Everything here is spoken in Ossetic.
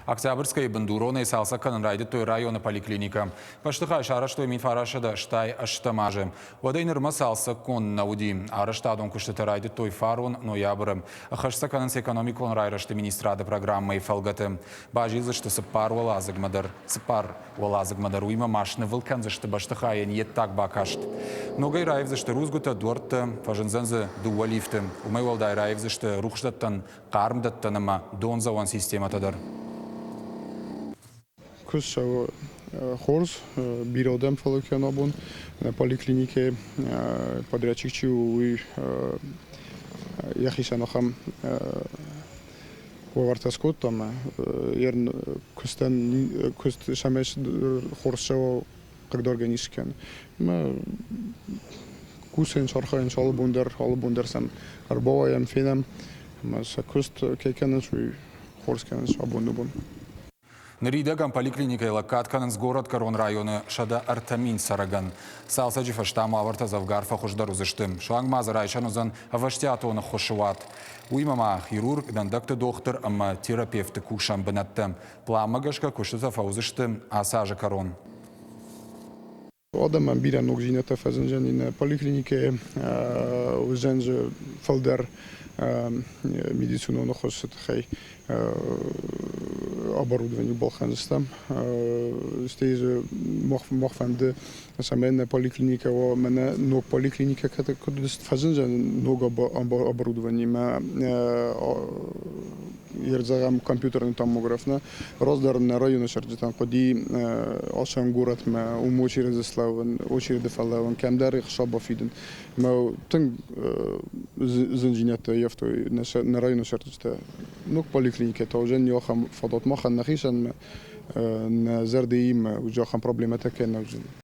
Октябрьскӕйы бындуронӕй цалцӕг кӕнын райдыдтой районы поликлиникӕ. Бӕстыхай сарӕзтой 1988 азы. Уӕдӕй нырмӕ цалцӕггонд нӕ уыди. Арӕзтадон куыстытӕ райдыдтой фарон ноябры. Ӕххӕст сӕ кӕнынц экономикон райрӕзты министрады программӕйы фӕлгӕты. Базилдзысты цыппар уӕладзыгмӕ дӕр. Цыппар уӕладзыгмӕ дӕр уыимӕ ма снывыл кӕндзысты бӕстыхайӕн йе ддаг бакаст. Ногӕй раивдзысты рудзгуытӕ, дуӕрттӕ, фӕзындзӕн дзы дыууӕ лифты. Уымӕй уӕлдай раивдзысты рухсдӕттӕн, хъармдӕттӕн ӕмӕ дондзӕуӕн системӕтӕ дӕр. Куыст цӕуы хорз, бирӕ адӕм фӕлӕ кӕны абон. Поликлиникӕйы подрядчик чи у, уый йӕхицӕн ахӕм уавӕртӕ скодта ӕмӕ куыстӕн куыст цӕмӕй хорз цӕуа, хъыгдаргӕ ницы кӕны. Ӕмӕ кусынц, архайынц алы бон дӕр сӕм ӕрбауайӕм, фенӕм ӕмӕ сӕ куыст кӕй кӕнынц, уый хорз кӕнынц абоны бон. Ныридӕгӕн поликлиникӕйы лӕггад кӕнынц горӕтгӕрон районы 103 000 цӕрӕгӕн. Цалцӕджы фӕстӕ ма уавӕртӕ дзӕвгар фӕхуыздӕр уыдзысты. Суанг ма дзы райсӕн уыдзӕн ӕвӕстиатон ӕххуысы уат. Уыимӕ ма хирург, дӕндӕгты дохтыр ӕмӕ терапевты кусӕн бынӕттӕ. Пъланмӕ гӕсгӕ куыстытӕ фӕуыдзысты ацы азы кӕрон. Адӕмӕн бирӕ ногдзинӕдтӕ фӕзындзӕни нӕ поликлиникӕйы, уыдзӕн дзы фылдӕр медицинон ӕххуысы тыххӕй оборудовани балхӕндзыстӕм. Стӕй дзы мах фӕнды, цӕмӕй нӕ поликлиникӕ уа, мӕнӕ ног поликлиникӕ куыд фӕзындзӕн ног оборудованимӕ Ердзӕгъӕм компьютерный томограф нӕ раздӕр нӕ районы цӕрджытӕн хъуыди асӕн горӕтмӕ, уым очереды слӕууын, очереды фӕлӕууын, кӕмдӕр ӕхца бафидын. Мӕ тынг зындзинӕдтӕ ӕййӕфтой нӕ районы цӕрджытӕ. Ног поликлиникӕ та уыдзӕн ахӕм фадат махӕн нӕхицӕн, нӕ зӕрдӕимӕ ахӕм проблемӕтӕ кӕй нӕ уыдзӕн.